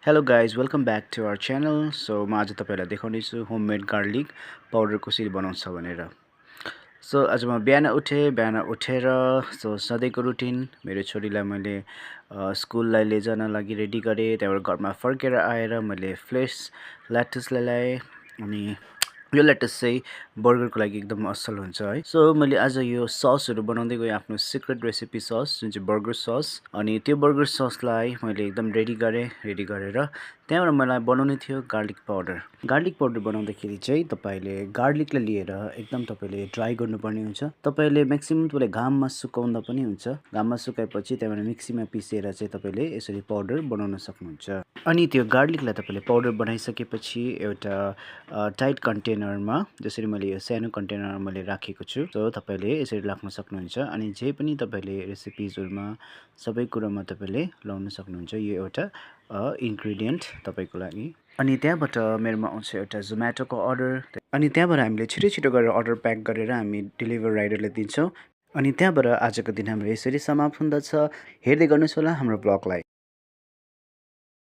Hello guys welcome back to our channel. So म आज तपाईँलाई देखाउनेछु होममेड गार्लिक पाउडर कसरी बनाउँछ भनेर। सो आज म बिहान उठेर सधैँको रुटिन मेरो छोरीलाई मैले स्कुललाई लैजान लागि रेडी गरेँ। त्यहाँबाट घरमा फर्केर आएर मैले फ्रेस ल्याटुसलाई ल्याएँ अनि यो ल्याटुस चाहिँ बर्गरको लागि एकदम असल हुन्छ है। सो मैले आज यो ससहरू बनाउँदै गएँ, आफ्नो सिक्रेट रेसिपी सस जुन चाहिँ बर्गर सस। अनि त्यो बर्गर ससलाई मैले एकदम रेडी गरेर त्यहाँबाट मलाई बनाउनु थियो गार्लिक पाउडर। गार्लिक पाउडर बनाउँदाखेरि चाहिँ तपाईँले गार्लिकलाई लिएर एकदम तपाईँले ड्राई गर्नुपर्ने हुन्छ। तपाईँले म्याक्सिमम् तपाईँले घाममा सुकाउँदा पनि हुन्छ। घाममा सुकाएपछि त्यहाँबाट मिक्सीमा पिसेर चाहिँ तपाईँले यसरी पाउडर बनाउन सक्नुहुन्छ। अनि त्यो गार्लिकलाई तपाईँले पाउडर बनाइसकेपछि एउटा टाइट कन्टेनरमा, जसरी मैले यो सानो कन्टेनरमा मैले राखेको छु, सो तपाईँले यसरी राख्न सक्नुहुन्छ। अनि जे पनि तपाईँले रेसिपिजहरूमा सबै कुरोमा तपाईँले लाउन सक्नुहुन्छ यो एउटा इन्ग्रिडियन्ट तपाईँको लागि। अनि त्यहाँबाट मेरोमा आउँछ एउटा जोम्याटोको अर्डर। अनि त्यहाँबाट हामीले छिटो गरेर अर्डर प्याक गरेर हामी डेलिभर राइडरलाई दिन्छौँ। अनि त्यहाँबाट आजको दिन हाम्रो यसरी समाप्त हुँदछ। हेर्दै गर्नुहोस् होला हाम्रो ब्लगलाई।